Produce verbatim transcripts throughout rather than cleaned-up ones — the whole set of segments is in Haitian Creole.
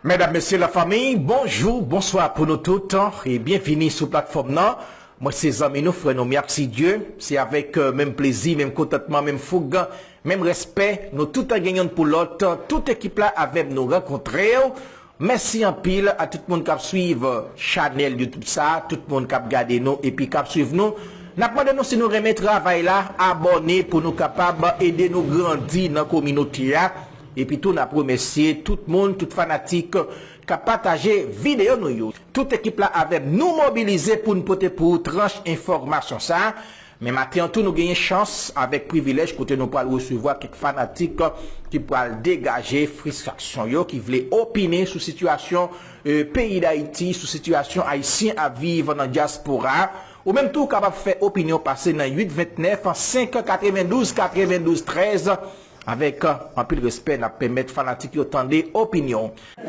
Medam, mesye, lafanmi, bonjou, bonswa pou nou tout, e byenvini sou platfòm nan. Mwen se zanmi nou, frè nou, Merci Dieu. Se avèk, euh, menm plezi, menm kontantman, menm foug, menm respè, nou tout gen youn pou lòt. Tout ekip la avè m nou rankontre w. Mèsi anpil a tout moun k ap swiv chanèl YouTube sa, tout moun k ap gade nou epi k ap swiv nou. N ap mande nou si nou renmen travay la, abòne pou nou kapab ede nou grandi nan kominote a. Epi tou, n ap remèsye tout moun, tout fanatik k ap pataje videyo nou yo. Tout ekip la avè m, nou mobilize pou n pote pou ou tranch enfòmasyon sa. Men maten an tou, nou genyen chans avèk privilèj kote nou pral resevwa kèk fanatik ki pral degaje fristrasyon yo, ki vle opine sou sitiyasyon, e, peyi Dayiti, sou sitiyasyon ayisyen ap viv nan dyaspora. Ou menm tou, ou kapab fè opinyon pase nan uit vennèf, senk katrevendouz, katrevendouz trèz. Avèk, euh, anpil respè, n ap pèmèt fanatik yo tande opinyon. Se,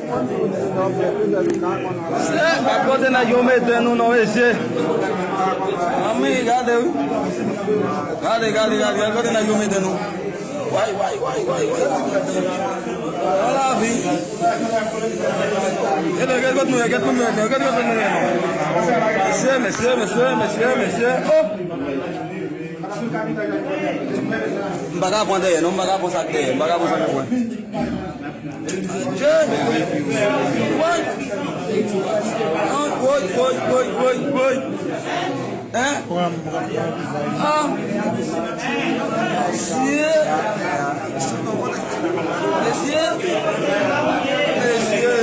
gad kote nèg yo mete nou non, mesye. Manmi, gade wi. Gade, gade, gade, gade kote nèg yo mete nou. Way, way, way, way, way. Nan lavi. Gade, gade kote nou ye, gade kote nou ye, gade kote nou ye non. Mesye, mesye, mesye, mesye, mesye. Oh! M pa ka pran dèyè non, m pa ka pran sa k dèyè, m pa ka pran sa k dèyè. Adje! Woy! An, woy, woy, woy, woy, woy! Hein? Ah! Mesye! Mesye! Mesye!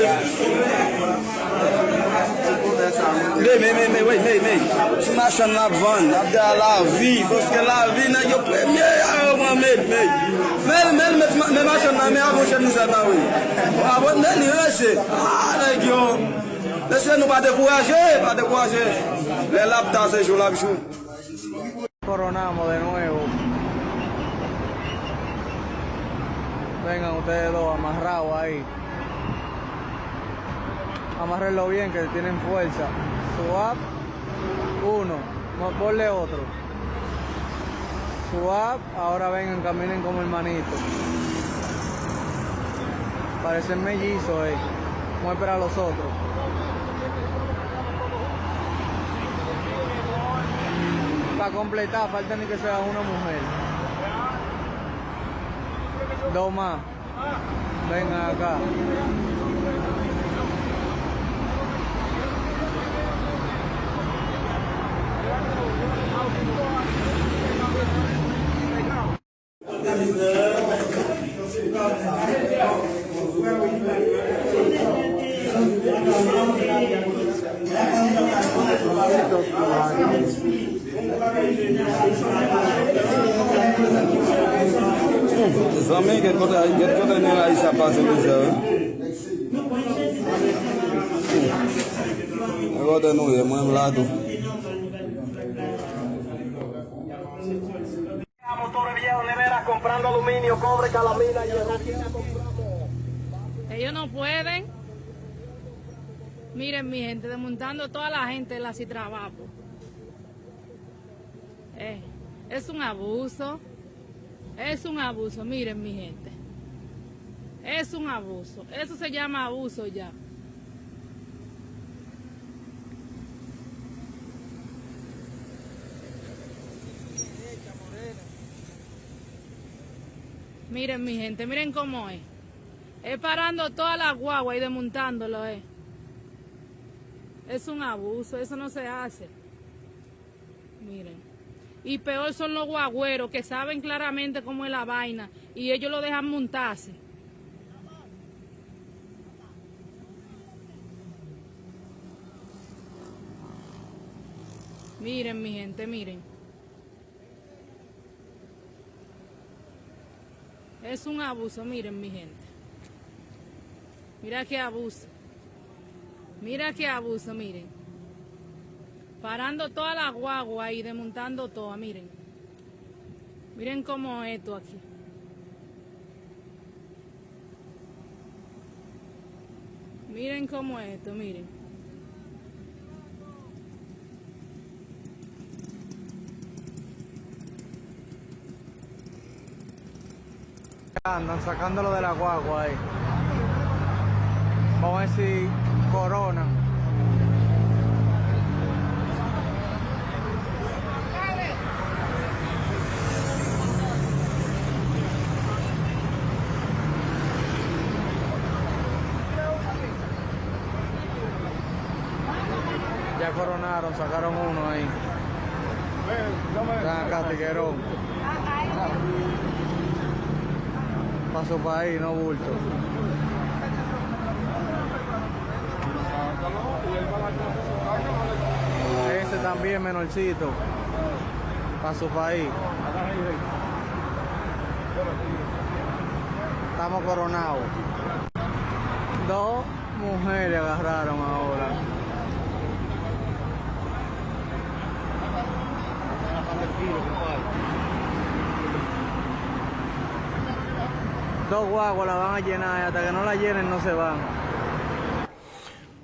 Men, men, men, men, wey, men, men. Ti machann la ap vann, ap di a lavi, paske lavi, nèg yo premye, a yo pran men, men. Men, men, men, men machann nan, men avon chèn li sa ta wi. Avon, men li rese. Ah, nèg yo. Mesye, nou pa dekouraje, pa dekouraje. Lè l ap ta, se jou l ap jou. Coronamos de nuevo. Vengan ustedes dos amarrados ahí. Amárrenlo bien que tienen fuerza. Swap, uno. Mo-, ponle otro. Swap, ahora vengan, caminen como hermanito. Parecen mellizos, eh. Vamos a esperar a los otros. Para completar, falta ni que sea una mujer. Dos más. Vengan acá. Zanmi, gen kote, gen kote nou rayi sa pase mizè, wi. Gen kote nou ye, mwen m la tou. Ellos no pueden. Miren, mi gente, desmontando toda la gente de la Citrabapo. Eh, es un abuso. Es un abuso, miren, mi gente. Es un abuso. Eso se llama abuso ya. Miren, mi gente, miren cómo es. Es parando toda la guagua y desmontándolo, eh. Es un abuso, eso no se hace. Miren. Y peor son los guagüeros que saben claramente cómo es la vaina y ellos lo dejan montarse. Miren, mi gente, miren. Es un abuso, miren, mi gente. Mira qué abuso. Mira qué abuso, miren. Parando toda la guagua y desmontando toda, miren. Miren cómo esto aquí. Miren cómo esto, miren. Andan sacándolo de la guagua ahí. Vamos a ver si corona. Ya coronaron, sacaron uno ahí. Están acá, tiguerón. Pa su país, no bulto. Ese también menorcito. Pa su país. Estamos coronados. Dos mujeres agarraron ahora. Dos guaguas la van a llenar y hasta que no la llenen no se van.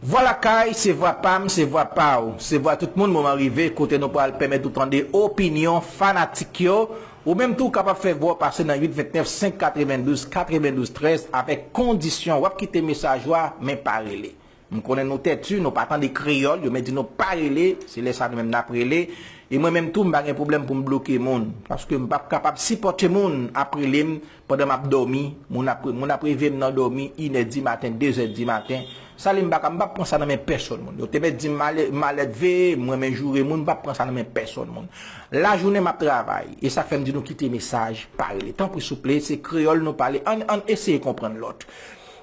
Vwa Lakay, se vwa pa m, se vwa pa w, se vwa tout moun. Moman rive kote nou pral pèmèt ou tande opinyon fanatik yo. Ou menm tou kapab fè vwa w pase nan uit ventnèf senk katrevendouz katrevendouz trèz avèk kondisyon w ap kite mesaj ou a, men pa rele. M konnen nou tèti, nou pa tande kreyòl, yo men di nou pa rele, se lè sa nou menm n ap rele. E mwen menm tou, m pa gen pwoblèm pou m bloke moun, paske m p ap kapab sipòte moun ap rele m pandan m ap dòmi, moun ap, moun ap reve m nan dòmi, inè di maten, dezè di maten. Sa li m pa ka, m p ap pran sa nan men pèsòn moun. Yo te mèt di m malè-, malèdve, m renmen joure moun, m p ap pran sa nan men pèsòn moun. Lajounen m ap travay, e sa fè m di nou kite mesaj, pa rele. Tanpri souple, se kreyòl nou pale, ann, ann eseye konprann lòt.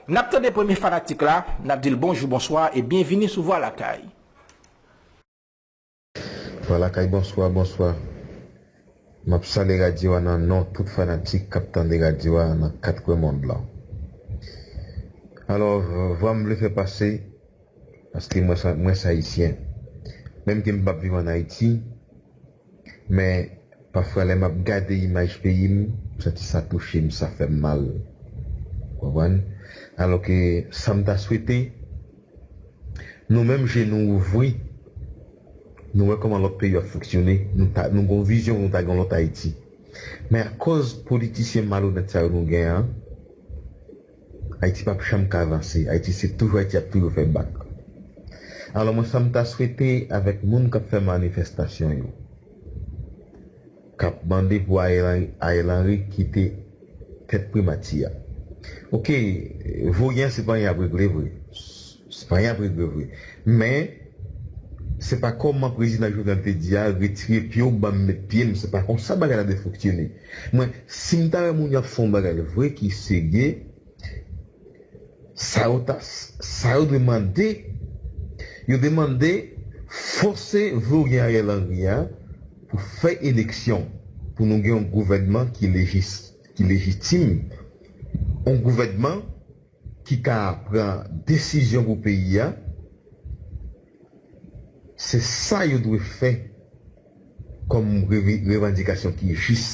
N ap tande premye fanatik la, n ap di l bonjou, bonswa e byenvini sou Vwa Lakay. Vwa Lakay, bonswa, bonswa. M ap salye radyo a nan non tout fanatik k ap tande radyo a nan kat kwen mond lan. Alò, vwa m vle fè pase, paske mwen se, mwen se ayisyen. Menm ke m p ap viv ann Ayiti, men pafwa lè m ap gade imaj peyi m, m santi sa touche m, sa fè m mal. Ou konprann? Alò ke sa m ta swete, nou menm je nou ouvri, nou wè kòman lòt peyi ap fonksyone, nou ta, nou gon vizyon, nou ta gen lòt Ayiti. Men akòz politisyen malonèt sa yo nou gen an, Ayiti p ap janm ka avanse. Ayiti se toujou Ayiti ap toujou fè bak. Alò mwen sa m ta swete avèk moun k ap fè manifestasyon yo, k ap mande pou Ariel Henry, Ariel Henry kite tèt primati a. Oke, voye an se pa anyen ap regle vre. Se pa anyen ap regle vre. Men, se pa kòman prezidan Jovenel te di a, retire pye w, ban m met pye m, se pa konsa bagay la dwe fonksyone. Mwen, si m ta wè moun yo ap fè yon bagay vre ki serye, sa yo ta, sa yo dwe mande, yo dwe mande fòse voye Ariel Henry a pou fè eleksyon, pou nou gen yon gouvènman ki lejis-, ki lejitim, yon gouvènman ki ka pran desizyon pou peyi a, se sa yo dwe fè kòm revi-, revandikasyon ki jis.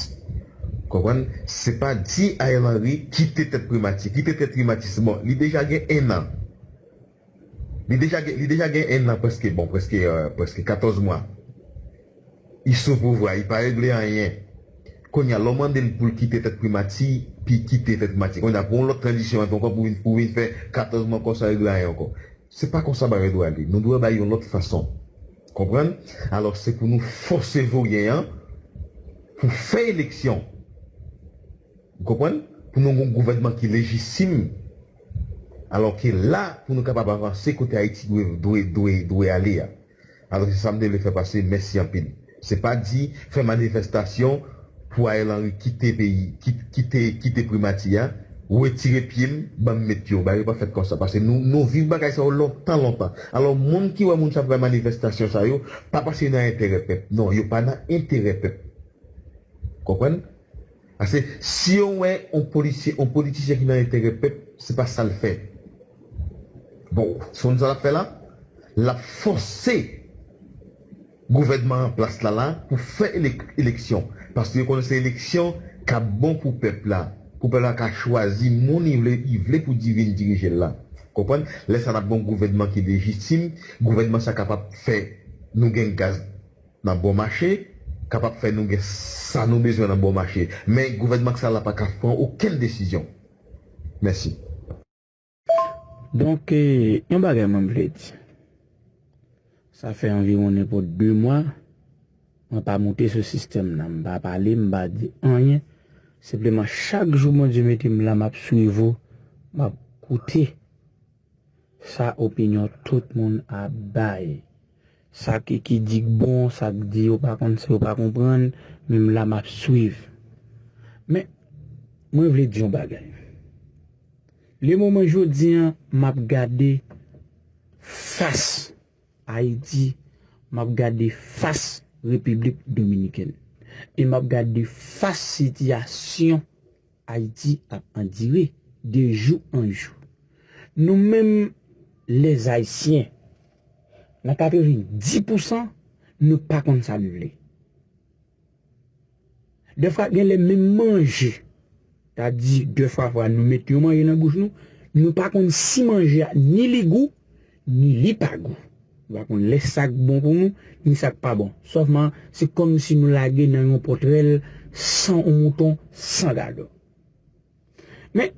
Konprann? Se pa di Ariel Henry kite tèt primati. Kite tèt primati, se bon, li deja gen en an. Li deja gen, li deja gen en an prèske, bon, prèske, euh, prèske katòz mwa. Li sou pouvwa, li pa regle anyen. Kounye a, lè w mande l pou l kite tèt primati, pi kite tèt primati. Kounye a, pou yon lòt tranzisyon antre ankò, pou vin, pou vin fè katòz mwa ankò san regle anyen ankò. Se pa konsa bagay dwe ale. Nou dwe bay yon lòt fason. Konprann? Alò, se pou nou fòse voye an pou fè eleksyon. Ou konprann? Pou nou gen yon gouvènman ki lejitim. Alò ke la, pou nou kapab avanse kote Ayiti dwe, dwe, dwe, dwe ale a. Alò, se sa m te vle fè pase. Mèsi anpil. Se pa di fè manifestasyon pou Ariel Henry kite peyi, ki-, kite, kite primati a, retire pye m, ban m met pye w. Bagay yo pa fèt konsa. Paske nou, nou viv bagay sa yo lontan, lontan. Alò, moun ki wè moun sa ap fè manifestasyon sa yo, pa paske yo nan enterè pèp. Non, yo pa nan enterè pèp. Konprann? Paske si yo wè yon polisye, yon politisyen ki nan enterè pèp, se pa sa l fè. Bon, se konn sa l ap fè la? L ap fòse gouvènman an plas la la pou fè elek-, eleksyon. Paske yo konnen se eleksyon k ap bon pou pèp la. Pou pèp la ka chwazi moun li vle, li vle pou di vin dirije l la. Konprann? Lè sa n ap gen yon gouvènman ki lejitim, gouvènman sa kapab fè nou gen gaz nan bon mache, kapab fè nou gen sa nou bezwen nan bon mache. Men gouvènman sa la pa ka pran okenn desizyon. Mèsi. Donk, eh, yon bagay mwen vle di. Sa fè anviwon nenpòt de mwa, mwen pa moute sou sistèm nan. M pa pale, m pa di anyen. Senpleman, chak jou Bondye mete m la, m ap swiv ou, m ap koute sa opinyon tout moun ap bay. Sa ki, ki di k bon, sa k di yo pa konn, sa yo pa konprann, men m la, m ap swiv. Men, mwen vle di yon bagay. Le moman jodi an, m ap gade fas Ayiti, m ap gade fas Repiblik Dominikèn. E m ap gade fas sitiyasyon Ayiti ap andire de jou an jou. Nou menm, lèzayisyen, nan katrevenndis pousan, nou pa konn sa n vle. Dèfwa, gen lè menm manje, ta di, dèfwa, fwa nou met yon manje nan bouch nou, nou pa konn si manje a ni li gou, ni li pa gou. Nou pa konn lè sa k bon pou nou, ni sa k pa bon. Sòfman, se kòmsi nou lage nan yon pòtrèl san yon mouton, san gadò. Men,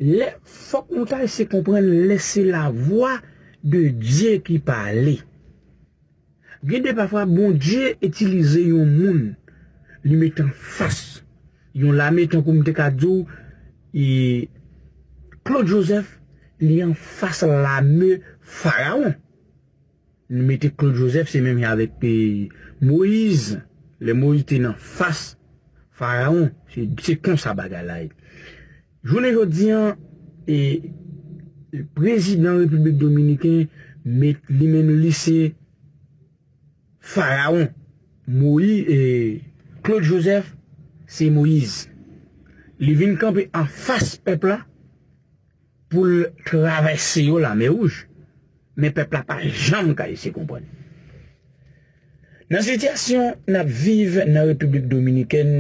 lè, fòk nou ta eseye konprann lè se la vwa de Dye ki pale. Gen de pafwa, Bondye itilize yon moun, li met anfas yon lame, tankou m te ka di w, e, Claude Joseph, li anfas lame Farawon. Nou mete Claude Joseph, se menm jan avèk, e, Moyiz. Lè Moyiz te nan fas Farawon, se, se konsa bagay la ye. Jounen jodi an, e, prezidan Repiblik Dominiken, met, li menm li se Farawon. Moyiz, e, Claude Joseph, se Moyiz. Li vin kanpe anfas pèp la pou l travèse yo lamè wouj. Men pèp la pa janm ka eseye konprann. Nan sitiyasyon n ap viv nan Repiblik Dominikèn,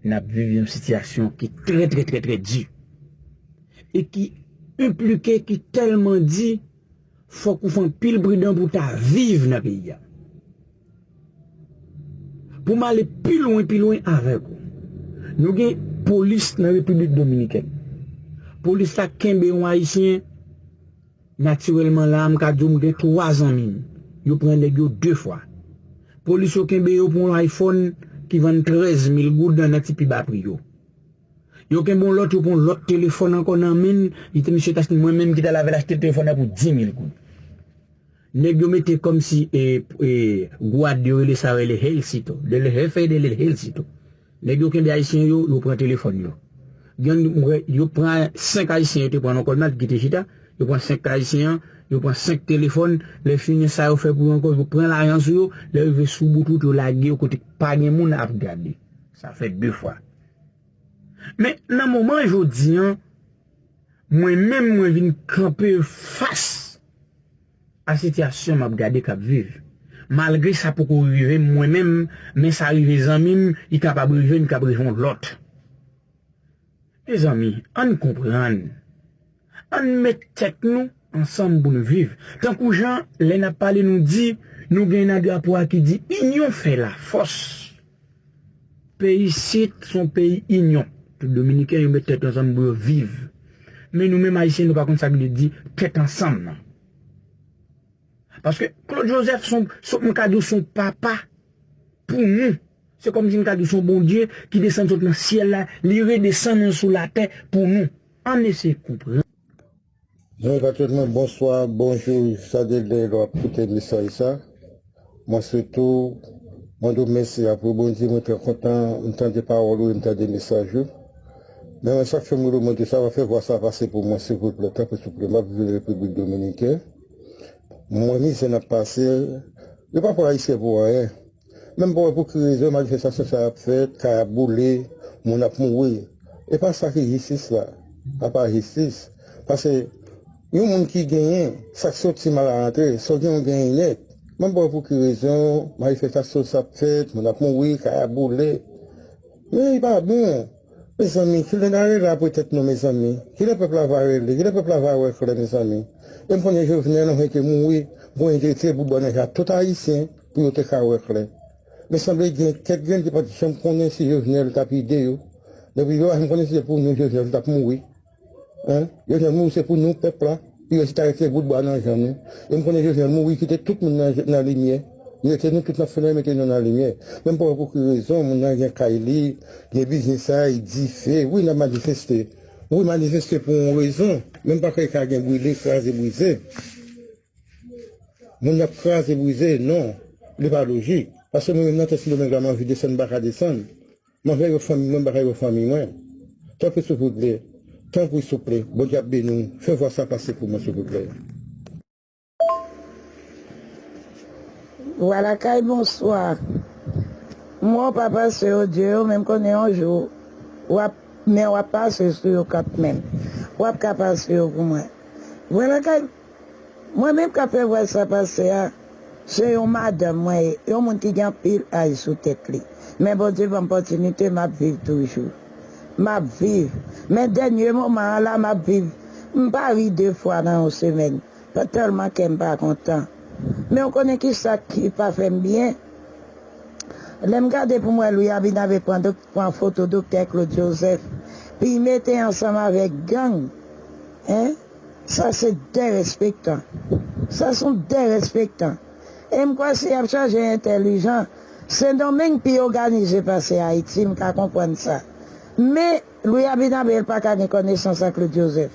n ap viv yon sitiyasyon ki trè, trè, trè, trè di. E ki enplike, ki tèlman di, fòk ou fè anpil pridan pou w ta viv nan peyi a. Pou m ale pi lwen, pi lwen avèk ou. Nou gen polis nan Repiblik Dominikèn. Polis la kenbe yon Ayisyen, natirèlman la, m ka di w m gen twa zanmi m. Yo pran nèg yo de fwa. Polis yo kenbe yo pou yon iPhone ki vann trèz mil goud nan ti pi ba pri yo. Yo kenbe yon lòt, yo pran yon lòt telefòn ankò nan men l. Li te, misye t achte, mwen menm ki t al avè l achte telefòn nan pou dis mil goud. Nèg yo mete kòmsi, e, e, gwad yo rele sa, rele helsito. De le jefe de le helsito. Nèg yo kenbe ayisyen yo, yo pran telefòn yo. Gen, yo pran senk ayisyen yo te pran nan kòd nan ki te chita. Yo pran senk ayisyen an, yo pran senk telefòn. Lè fini sa yo fè pou yo ankò, yo pran lajan sou yo. Lè yo rive sou bout wout, yo lage yo kote pa gen moun ap gade. Sa fè de fwa. Men nan moman jodi an, mwen menm mwen vin kanpe fas a sitiyasyon m ap gade k ap viv. Malgre sa poko rive m mwen menm, men sa rive zanmi m, li kapab rive m, li kapab rive yon lòt. Mezanmi, ann konprann. Ann met tèt nou ansanm pou nou viv. Tankou jan, lè n ap pale, nou di, nou gen nan drapo a ki di, inyon fè lafòs. Peyi isit, se yon peyi inyon. Tout Dominiken, yo met tèt yo ansanm pou yo viv. Men nou menm Ayisyen, nou pa konn sa k vle di tèt ansanm nan. Paske Claude Joseph, se yon, se yon, m ka di w, se yon papa pou nou. Se kòmsi m ka di w, se yon Bondye ki desann sot nan syèl la, li redesann sou latè pou nou. Ann eseye konprann. Mwen, patriyòt mwen, bonswa, bonjou, sa de lè w ap koute mesaj sa. Mwen sitou, mwen di w mèsi apre Bondye, mwen trè kontan, m tande pawòl ou, m tande mesaj ou. Men mwen, sa k fè m rele w, mwen di w, sa va fè vwa sa pase pou mwen, silvouplè, tanpri, souple. M ap viv Repiblik Dominikèn. Mwen, mizè n ap pase, yo pa pran Ayisyen pou anyen. Men m pa wè pou ki rezon manifestasyon sa ap fèt, kay ap boule, moun ap mouri. E pa sa ki jistis la. A pa jistis. Paske yon moun ki genyen, sa k soti mal a rantre, sa w genyen w genyen nèt. Men m pa wè pou ki rezon manifestasyon sa ap fèt, moun ap mouri, kay ap boule. Men li pa bon. Mezanmi, kilè n a rele apre tèt nou, mezanmi? Kilè pèp la va rele? Kilè pèp la va wè klè, mezanmi? E m konnen Jovenel anfen ke mouri, m konnen te tire bout bò nèj a tout Ayisyen pou yo te ka wè klè. Men sanble gen kèk grenn ki pa t janm konnen si Jovenel t ap ede yo. Depi yo pa janm konnen si se pou nou Jovenel t ap mouri. Hein? Jovenel mouri, se pou nou, pèp la. Yo chita rete bout bwa nan janm nou. E m konnen Jovenel mouri, kite tout moun nan, nan limyè. Li rete nou tout nan fenèy, mete nou nan limyè. Men m pa wè pou ki rezon moun nan gen kay li, gen biznis a y, dife. Wi, n ap manifeste. Wi, manifeste pou yon rezon. Men m pa kwè ka gen brile, kraze, brize. Moun ap kraze, brize, non. Li pa lojik. Paske mwen menm nan tèt Sendomeng la, m anvi desann, m pa ka desann. M anvi wè fanmi mwen, m pa ka wè fanmi mwen. Tanpri, souple. Tanpri, souple. Bondye ap beni w. Fè vwa sa pase pou mwen, souple. Vwa Lakay, bonswa. M wè w pa pase odyo yo, men m konnen yon jou, w ap, men w ap pase sou yo kanmenm. W ap ka pase yo pou mwen. Vwa Lakay, mwen menm k ap fè vwa sa pase a, se yon madanm mwen ye, yon moun ki gen anpil ay sou tèt li. Men Bondye ban m pòtinite, m ap viv toujou. M ap viv. Men dènye moman an la, m ap viv. M pa ri de fwa nan yon semèn. Tèlman kè m pa kontan. Men w konnen ki sa ki pa fè m byen? Lè m gade pou m wè Louis Abinabe pran, dok- pran foto Doktè Claude Joseph, pi mete ansanm avèk gang, en, sa se derespektan. Sa se yon derespektan. E m kwè si y ap chache entèlijan, Sendomeng pi òganize pase Ayiti, m ka konprann sa. Men, Louis Abinabe pa ka gen konesans ak Claude Joseph.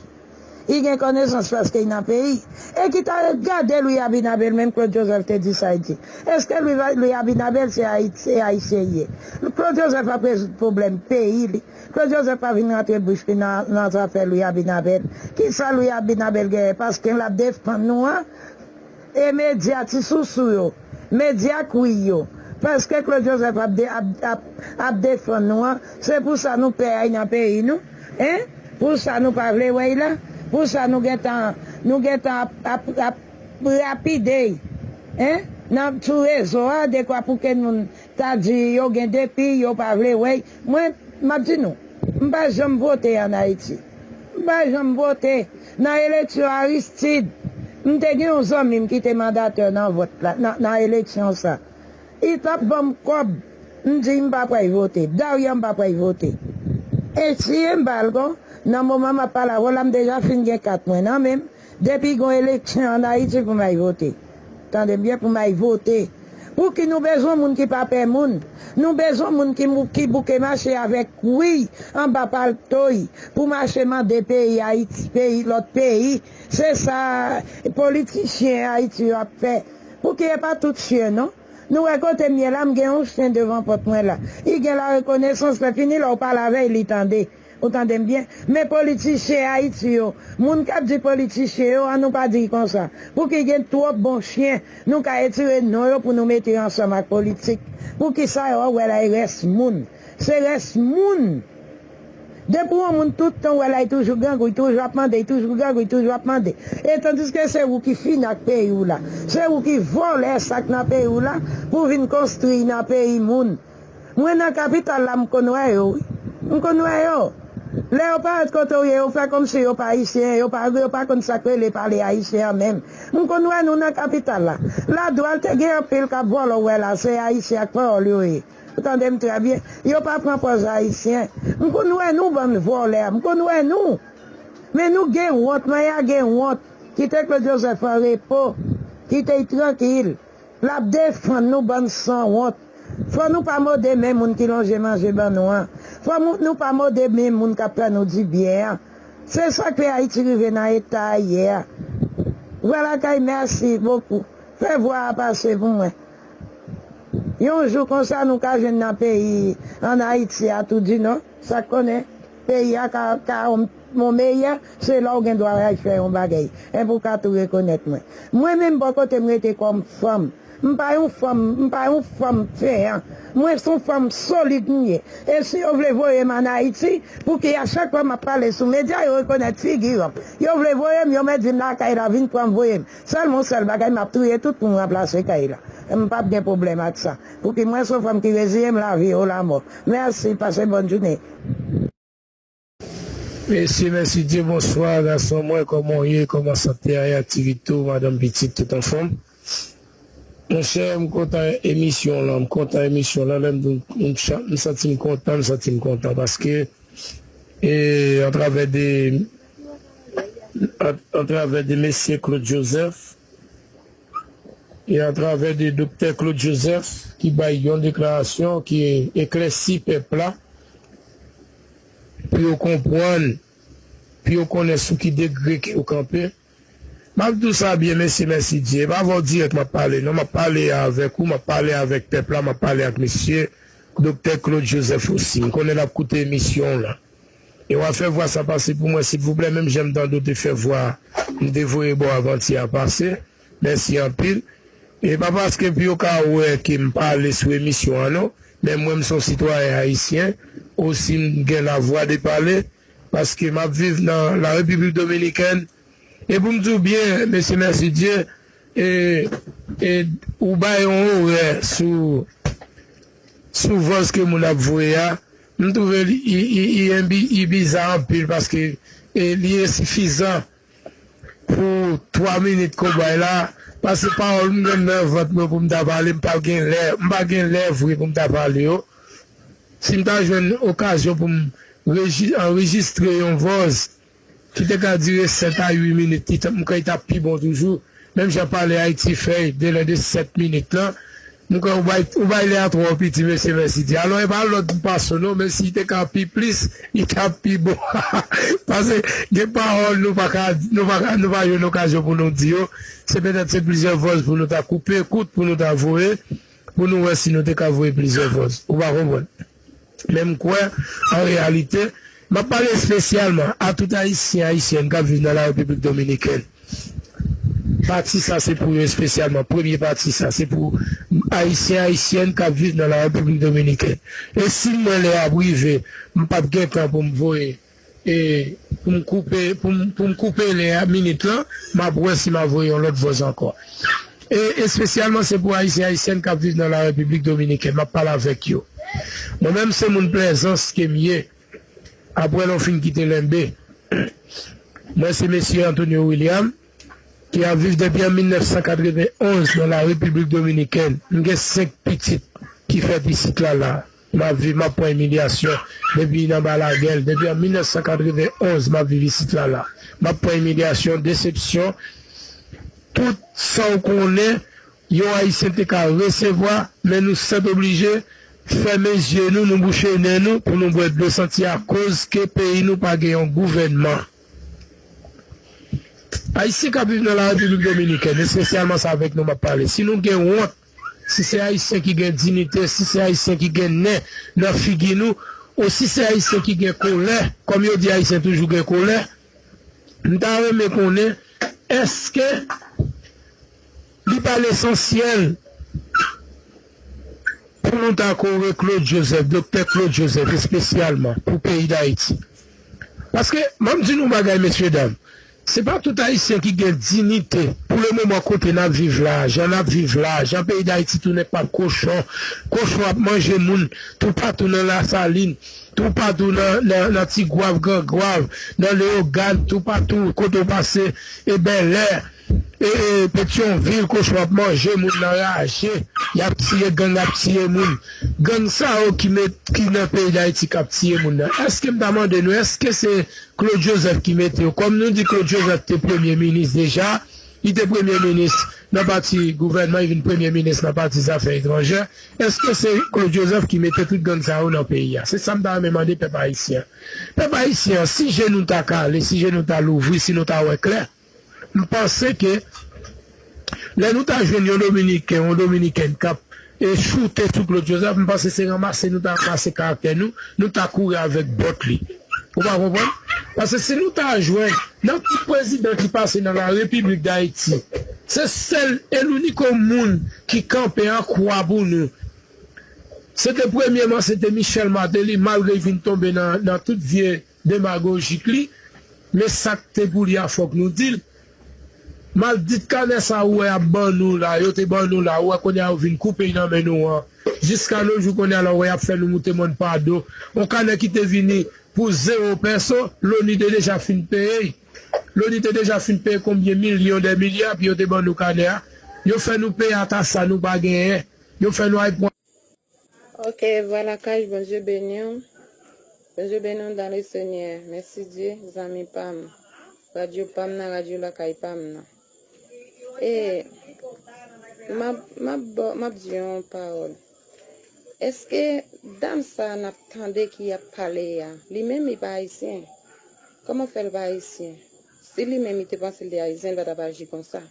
Li gen konesans paske li nan peyi. E ki ta gade Louis Abinabe, menm Claude Joseph te di sa, li di, èske Louis, Louis Abinabe se Ayit-, se Ayisyen li ye? Claude Joseph ap rezoud pwoblèm peyi li. Claude Joseph pa vin rantre bouch li nan, nan zafè Louis Abinabe. Kisa Louis Abinabe genyen? Paske l ap defann nou an, e medya ti sousou yo, medya kwi yo. Paske Claude Joseph ap, de, ap, ap, ap defann nou an, se pou sa nou pè ay nan peyi nou, en? Pou sa nou pa vle wè y la, pou sa nou gentan, nou gentan ap, ap, ap rapide y, en? Nan, sou rezo a, dekwa pou ke moun ta di yo gen depi, yo pa vle wè y. Mwen, m ap di nou, m pa janm vote ann Ayiti. M pa janm vote. Nan eleksyon Aristide, m te gen yon zanmi m ki te mandatè nan vòt la, nan, nan eleksyon sa. Li t ap ban m kòb, m di m pa pral vote. Dayè, m pa pral vote. E si m pa al kon, nan moman m ap pale avè w la, m deja fin gen kat mwen nan men m. Depi gon eleksyon ann Ayiti pou m al vote. Tande m byen, pou m al vote. Pouki nou bezwen moun ki pa pè moun? Nou bezwen moun ki, mou- ki bouke mache avèk kwi anba palto y pou mache mande peyi Ayiti, peyi, lòt peyi. Se sa politisyen Ayiti yo ap fè. Pouki e pa tout chen, non? Nou wè kote m ye la, m gen yon chen devan pòt mwen la. Li gen larekonesans, lè fini, lè w pale avè l, li tande. Ou tande m byen? Men politisyen Ayiti yo, moun k ap di politisyen yo, an nou pa di l konsa. Pouki gen twòp bon chen, nou ka retire non yo pou nou mete yo ansanm ak politik? Poukisa yo wè la e rès moun? Se rès moun. Depi yon moun tout tan wè la, li toujou grangou, li toujou ap mande, li toujou grangou, li toujou ap mande. E tandiske se ou ki fini ak peyi w la, se ou ki vòlè sa k nan peyi w la pou vin konstwi nan peyi moun. Mwen nan kapital la, m konn wè yo, wi. M konn wè yo. Lè yo parèt kote w ye, yo fè kòmsi yo pa ayisyen, yo pa, yo pa konn sa k rele pale ayisyen an menm. M konn wè nou nan kapital la. Ladwal te gen anpil k ap vòlò w wè la, se ayisyen ak kreyòl yo ye. Ou tande m trè byen. Yo pa pran pòz ayisyen. M konn wè nou bann vòlè. M konn wè nou. Men nou gen wont. Maya gen wont. Kite Claude Joseph an repo. Kite l trankil. L ap defann nou bann sanwont. Fò nou pa mode men moun ki lonje manje ban nou an. Fò nou pa mode men moun k ap fè nou di byen an. Se sa k fè Ayiti rive nan eta a ye a. Vwa Lakay, mèsi bokou. Fè vwa a pase pou mwen. Yon jou konsa nou ka jwenn nan peyi, ann Ayiti a tou di non. Sa k konnen peyi a ka, ka yon, yon meyè, se lè w gen dwa al fè yon bagay. Enben w ka tou rekonèt mwen. Mwen menm bò kote m rete kòm fanm, m pa yon fanm, m pa yon fanm feyan. Mwen se yon fanm solid m ye. E si yo vle voye m ann Ayiti, pouki a chak fwa m ap pale sou medya, yo rekonèt figi m? Yo vle voye m, yo mèt vin lakay la, vin pran m, voye m. Sèlman yon sèl bagay, m ap touye tout pou m ranplase kay la. M p ap gen pwoblèm ak sa. Pouki mwen se yon fanm ki reziye m, lavi o lamò. Mèsi, pase bòn jounen. Mesye, mèsidye, bonswa gason mwen, kòman w ye, kòman sante a ye, aktivite w, madanm, pitit, tout anfòm? Monchè, m kontan emisyon w lan, m kontan emisyon w lan, lè m di w, m santi m kontan, m santi m kontan, paske, e, atravè de An, an travè de mesye Claude Joseph, e an travè de doktè Claude Joseph ki bay yon deklarasyon ki eklèsi pèp la pou yo konprann, pou yo konnen sou ki degre ke yo kanpe. M ap di w sa byen, mesye, mèsidye. E pa avè w dirèk m ap pale, non, m ap pale avèk ou, m ap pale avèk pèp la, m ap pale ak mesye doktè Claude Joseph osi. M konnen l ap koute emisyon w lan. E w a fè vwa sa pase pou mwen, silvouplè, menm jan m tande w te fè vwa m te voye ba w avantyè a pase. Mèsi anpil. E pa paske pou yo ka wè ke m pale sou emisyon an, non, men mwen, m se yon sitwayen ayisyen, osi m gen lavwa de pale, paske m ap viv nan la Repiblik Dominikèn. E pou m di w byen, mesye, mèsidye, e, e, ou bay yon orè sou, sou vòz ke moun ap voye a, m twouve li, i, i, i, enbi-, i biza anpil, paske, e, li ensifizan pou twa minit ke w bay la, paske pawòl m gen nan vant mwen pou m ta pale, m pa gen lè, m pa gen lè vre pou m ta pale yo. Si m ta jwenn okazyon pou m reji-, anrejistre yon vòz ki te ka dire sèt a uit minit, li t-, m kwè li t ap pi bon toujou. Menm jan pale Ayiti fè, de lè de sèt minit lan, m kwè ou bay, ou bay lè a twò piti, mesye, mèsidye. Alò, e pa lòd m pase w non, men si li te ka pi plis, li t ap pi bon. Paske gen pawòl nou pa ka, nou pa ka, nou pa jwenn okazyon pou nou di yo. Se petèt se plizyè vòz pou nou ta koupe, kout pou nou ta voye, pou nou wè si nou te ka voye plizyè vòz. Ou pa konprann? Men m kwè, an reyalite, m ap pale espesyalman a tout Ayisyen, Ayisyèn k ap viv nan la Repiblik Dominikèn. Pati sa se pou yo espesyalman. Premye pati sa se pou Ayisyen, Ayisyèn k ap viv nan la Repiblik Dominikèn. E si m wè lè a ap rive, m p ap gen tan pou m voye, e pou m koupe, pou m, pou m koupe lè a, minit lan, m ap wè si m a voye yon lòt vòz ankò. E espesyalman se pou Ayisyen, Ayisyèn k ap viv nan la Repiblik Dominikèn, m ap pale avèk yo. Mwen menm se moun Plèzans ke m ye. Apre nou fin kite Lenbe, mwen se mesye Antonio William, ki ap viv depi an mil nèf san katrevenn onz nan la Repiblik Dominikèn. M gen senk pitit ki fèt isit la la. M ap viv, m ap pran imilyasyon depi nan Balagèl. Depi an mil nèf san katrevenn onz, m ap viv isit la la. M ap pran imilyasyon, desepsyon, tout sa w konnen yon Ayisyen te ka resevwa, men nou sètoblije fèmen zye nou, nou bouche nen nou pou nou bwè dlo santi akoz ke peyi nou pa gen yon gouvènman. Ayisyen k ap viv nan la Repiblik Dominikèn, espesyalman sa avèk nou m ap pale. Si nou gen wont, si se Ayisyen ki gen diyite, si se Ayisyen ki gen nen nan figi nou, ou si se Ayisyen ki gen kolè, kòm yo di Ayisyen toujou gen kolè, m ta renmen konnen, èske li pa lesansyèl pou nou ta kore Claude Joseph, doktè Claude Joseph, espesyalman pou peyi Dayiti? Paske, ban m di nou yon bagay, mesye dam, se pa tout Ayisyen ki gen diyite. Pou le moman, kote n ap viv la, jan n ap viv la, jan peyi Dayiti tounen pap kochon, kochon ap manje moun toupatou nan Lasalin, toupatou nan, nan, nan Tigwav, Gran Gwav, nan Leyogàn, toupatou, kote w pase, e Bèlè, e, e Petyonvil, kochon ap manje moun nan raje, y ap tiye, gang ap tiye moun. Gang sa yo ki met, ki nan peyi Dayiti k ap tiye moun nan. Èske m ta mande nou, èske se Claude Joseph ki mete yo? Kòm nou di Claude Joseph te premye minis deja, li te premye minis nan pati gouvènman, li vin premye minis nan pati zafè etranjè. Èske se Claude Joseph ki mete tout gang sa yo nan peyi a? Se sa m ta renmen mande pèp ayisyen an. Pèp ayisyen an, si je nou ta kale, si je nou ta louvri, si nou ta wè klè, m panse ke lè nou ta jwenn yon Dominiken, yon Dominikèn k ap, e, choute sou Claude Joseph, m panse se ranmase nou ta ranmase karaktè nou, nou ta kouri avèk bòt li. Ou pa konprann? Paske si nou ta jwenn, nan tout prezidan ki pase nan la Repiblik Dayiti, se sèl e louniko moun ki kanpe an kwa pou nou, se te premyeman, se te Michel Martelly, malgre l vin tonbe nan, nan tout vye demagojik li, men sa k te pou li a, fòk nou di l. Maldit kanè sa ou wè y ap ban nou la, yo te ban nou la, ou wè kounye a yo vin koupe l nan men nou an. Jiska no jou kounye a la, ou wè y ap fè nou moute mòn pa do. Yon kanè ki te vini pou zewo pèso, Loni te deja fin peye. Loni te deja fin peye konbyen milyon dè milya, pou yo te ban nou kanè a. Yo fè nou peye ata sa nou pa genyen. Yo fè nou al pran. Ok, vwala kaj, Bondye beni w. Bondye beni w dans le Seigneur. Mèsi Dye, zanmi pa m. Radyo pa m nan, radyo lakay pa m nan. E, m ap, m ap ba w, m ap di yon pawòl. Èske dam sa a n ap tande ki ap pale a, li menm li pa ayisyen? Kòman fè l pa ayisyen? Si li menm li te panse l te ayisyen, li pa t ap aji konsa.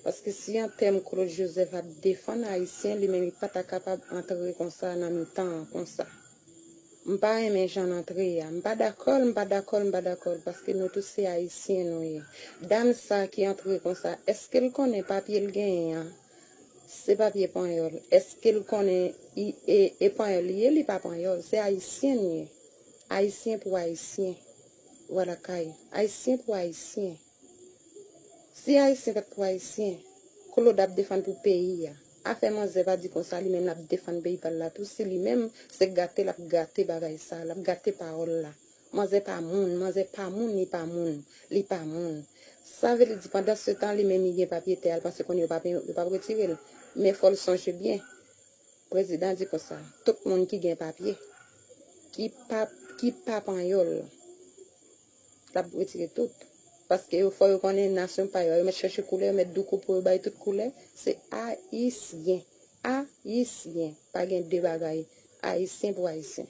Paske si an tèm Claude Joseph ap defann ayisyen, li menm li pa ta kapab antre konsa nan mitan an konsa. M pa renmen jan l antre a. M pa dakò l, m pa dakò l, m pa dakò l, paske nou tout se ayisyen nou ye. Dam sa ki antre konsa, èske l konnen papye l genyen an? Se papye panyòl. Èske l konnen i- e, e panyòl li ye? Li pa panyòl, se ayisyen li ye. Ayisyen pou ayisyen. Vwala kay. Ayisyen pou ayisyen. Si ayisyen pa t pou ayisyen, Claude ap defann pou peyi a. Afè manzè pa di konsa, li menm l ap defann peyi pa l la tou. Si li menm, se gate l ap gate bagay sa, l ap gate pawòl la. Manzè pa moun, manzè pa moun, li pa moun, li pa moun. Sa vle di, pandan se tan, li menm li gen papye tè a, l panse konnen yo p ap, yo p ap retire l. Men fò l sonje byen. Prezidan di konsa, tout moun ki gen papye, ki pa, ki pa panyòl, l ap retire tout. Paske yo fò yo konnen nasyon pa yo, yo mèt chèche koulè, yo mèt douko pou yo bay tout koulè, se ayisyen. Ayisyen. Pa gen de bagay. Ayisyen pou ayisyen.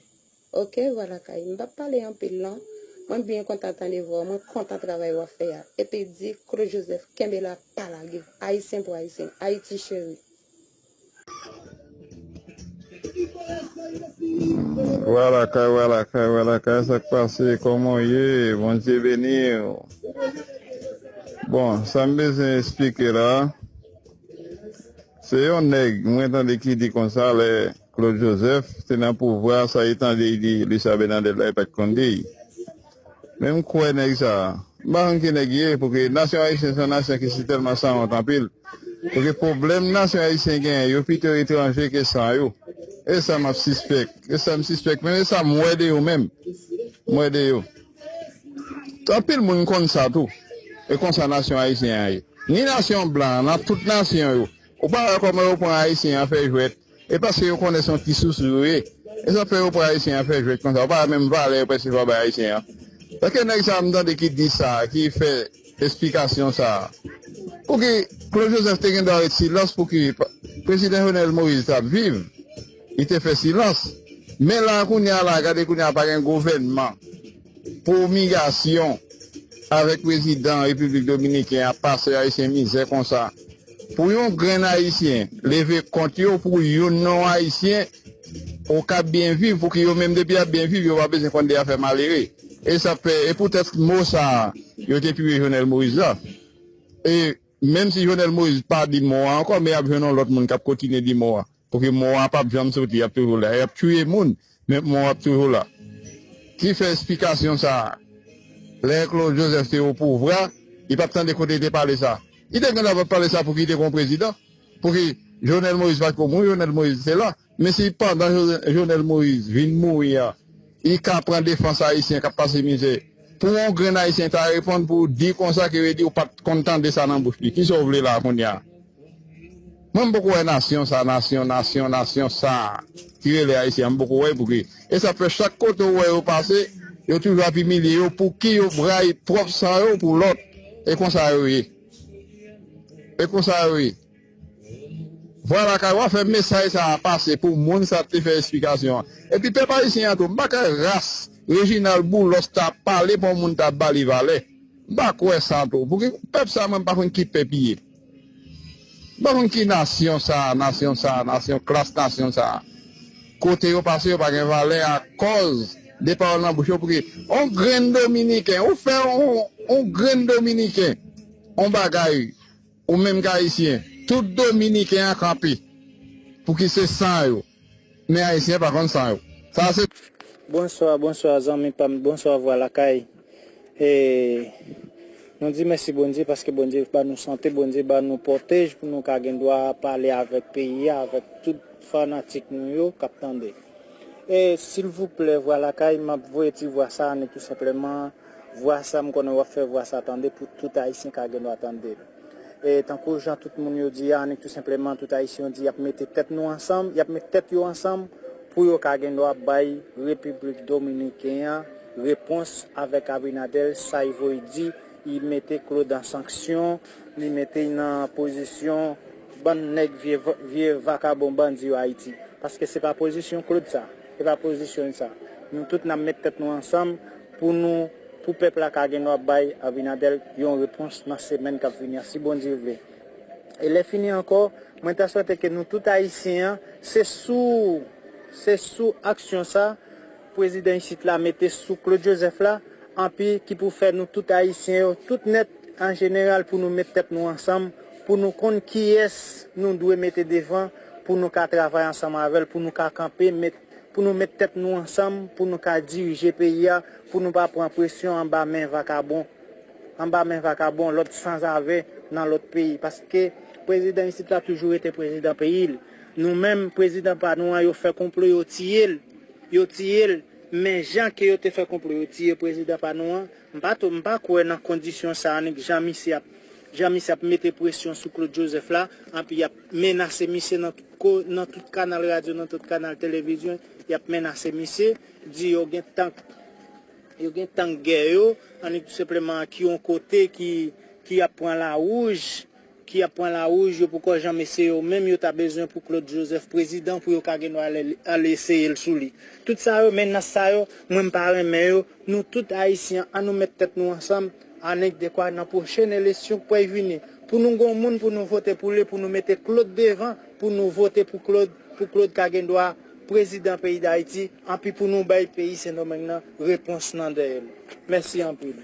Oke, vwala kay. M p ap pale anpil non. Mwen byen kontan tande vwa w, mwen kontan travay w ap fè a. Epi di Claude Joseph, kenbe la, pa lage. Ayisyen pou ayisyen. Ayiti cheri. Vwala kay, vwala kay, vwala kay, sa k pase, kòman w ye? Bondye beni w. Bon, sa m bezwen eksplike la, se yon nèg mwen tande ki di konsa lè Claude Joseph te nan pouvwa, sa li tande li di Lucie Abinader la, li pa t konn di. Men m kwè nèg sa a. M pa konn ki nèg li ye, pouki nasyon ayisyen se yon nasyon ki si tèlman sanwont anpil. Pouki pwoblèm nasyon ayisyen genyen, yo pito etranje ke san yo. E sa m ap sispèk. E sa m sispèk. Men e sa m wè de yo menm. M wè de yo. Anpil moun konn sa tou. E konsa nasyon ayisyen an ye. Ni nasyon blan an, nan tout nasyon yo. Ou pa wè kòman yo pran ayisyen an fè jwèt. E paske yo konnen se yon ti sousou yo ye. E sa fè yo pran ayisyen an fè jwèt konsa. Yo pa wè menm valè yo prèske yo bay ayisyen an. Paske nèg sa a m tande ki di sa, ki fè esplikasyon sa a. Pouki Claude Joseph te gen dwa ret silans pouki pa- Prezidan Jovenel Moïse t ap viv, li te fè silans. Men la kounye a la, gade kounye a pa gen gouvènman, pwomigasyon avèk prezidan Repiblik Dominiken an, ap pase ayisyen mizè konsa. Pou yon grenn ayisyen leve kont yo pou youn non ayisyen, ou ka byen viv, pouki yo menm depi y ap byen viv, yo pa bezwen konn de afè malere. E sa fè, e poutèt mo sa a, yo te piye Jovenel Moïse la. E menm si Jovenel Moïse pa di mo a ankò, men y ap jwenn yon lòt moun k ap kontinye di mo a. Pouki mo a p ap janm soti, y ap toujou la. Y ap tiye moun, men mo a ap toujou la. Ki fè esplikasyon sa a? Lè Claude Joseph te o pouvwa, li pa t tande kote li te pale sa. Li te gen dwa pa t pale sa pouki li te gon prezidan. Pouki Jovenel Moïse pa t ko mouri, Jovenel Moïse te la. Men si pandan Jovenel Moïse vin mouri a, li ka pran defans ayisyen k ap pase mizè, pou yon grenn ayisyen ta reponn pou di konsa ki vle di ou pa t konn tande sa nan bouch li. Kisa w vle la kounye a? Mwen m poko wè nasyon sa, nasyon, nasyon, nasyon sa ki rele ayisyen an, m poko wè pouki. E sa fè chak kote w wè yo pase, yo toujou ap imilye yo pouki yo bray pwòp san yo pou lòt. E konsa yo ye. E konsa yo ye. Vwala kay w ap fè mesaj sa a pase pou moun sa te fè esplikasyon an. Epi pèp ayisyen an tou, m pa kwè ras Reginald Boulos ta pale pou yon moun ta ba li valè. M pa kwè sa tou. Pouki pèp sa a mwen m pa konn ki pèp li ye. M pa konn ki nasyon sa a, nasyon sa a, nasyon klas nasyon sa a. Kote yo pase yo pa gen valè akòz de pawòl nan bouch yo pouki yon grenn dominiken, ou fè yon, yon grenn dominiken, yon bagay, ou menm k ayisyen, tout dominiken an kanpe. Pouki se san yo. Men ayisyen pa konn san yo. Sa se. Bonswa, bonswa zanmi pa m, bonswa Vwa Lakay. E, nou di mèsi Bondye paske Bondye ba nou sante, Bondye ba nou pwotèj pou nou ka gen dwa pale avèk peyi a, avèk tout fanatik nou yo k ap tande. E silvouplè, Vwa Lakay, m ap voye ti vwa sa a, annik tou senpleman, vwa sa m konnen w ap fè vwa sa tande pou tout Ayisyen ka gen dwa tande l. E tankou jan tout moun yo di a, annik tou senpleman, tout Ayisyen yo di y ap mete tèt nou ansanm, y ap met tèt yo ansanm pou yo ka gen dwa bay Repiblik Dominiken an repons avèk Abinader, sa y voye di, Li mete Claude an sanksyon, li mete l nan pozisyon bann nèg vye, vye vakabon bandi yo Ayiti. Paske se pa pozisyon Claude sa, se pa pozisyon l sa. Nou tout n ap met tèt nou ansanm pou nou, pou pèp la ka gen dwa bay Abinader yon repons nan semèn k ap vini an, si Bondye vle. E lè fini ankò, mwen ta swete ke nou tout Ayisyen an, se sou, se sou aksyon sa, prezidan isit la mete sou Claude Joseph la, anpi ki pou fè nou tout Ayisyen yo, tout nèt an jeneral, pou nou met tèt nou ansanm, pou nou konn kiyès nou dwe mete devan, pou nou ka travay ansanm avè l, pou nou ka kanpe, met, pou nou met tèt nou ansanm, pou nou ka dirije peyi a, pou nou pa pran presyon anba men vakabon, anba men vakabon, lòt sanzave nan lòt peyi. Paske prezidan isit la toujou rete prezidan peyi l. Nou menm, prezidan pa nou an, yo fè konplo, yo tiye l. Yo tiye l. Men jan ke yo te fè konplo, yo tiye prezidan pa nou an, m pa tou, m pa kwè nan kondisyon sa a, nèg jan misye ap, jan misye ap mete presyon sou Claude Joseph la, anpi y ap menase misye nan tout ko, nan tout kanal radyo, nan tout kanal televizyon, y ap menase misye, di yo gen tank, yo gen tank gè yo, annik tou senpleman ki yon kote ki, ki ap pran lawouj, ki ap pran lawouj, yo poko janm eseye yo menm, yo ta bezwen pou Claude Joseph prezidan pou yo ka gen dwa al, al eseye l sou li. Tout sa yo, menas sa yo, mwen m pa renmen yo. Nou tout Ayisyen, ann nou met tèt nou ansanm, annik dekwa nan pwochen eleksyon k pral vini. Pou nou gon moun pou nou vote pou li, pou nou mete Claude devan, pou nou vote pou Claude, pou Claude ka gen dwa prezidan peyi Dayiti, anpi pou nou bay peyi Sendomeng nan repons nan dèyè l. Mèsi anpil.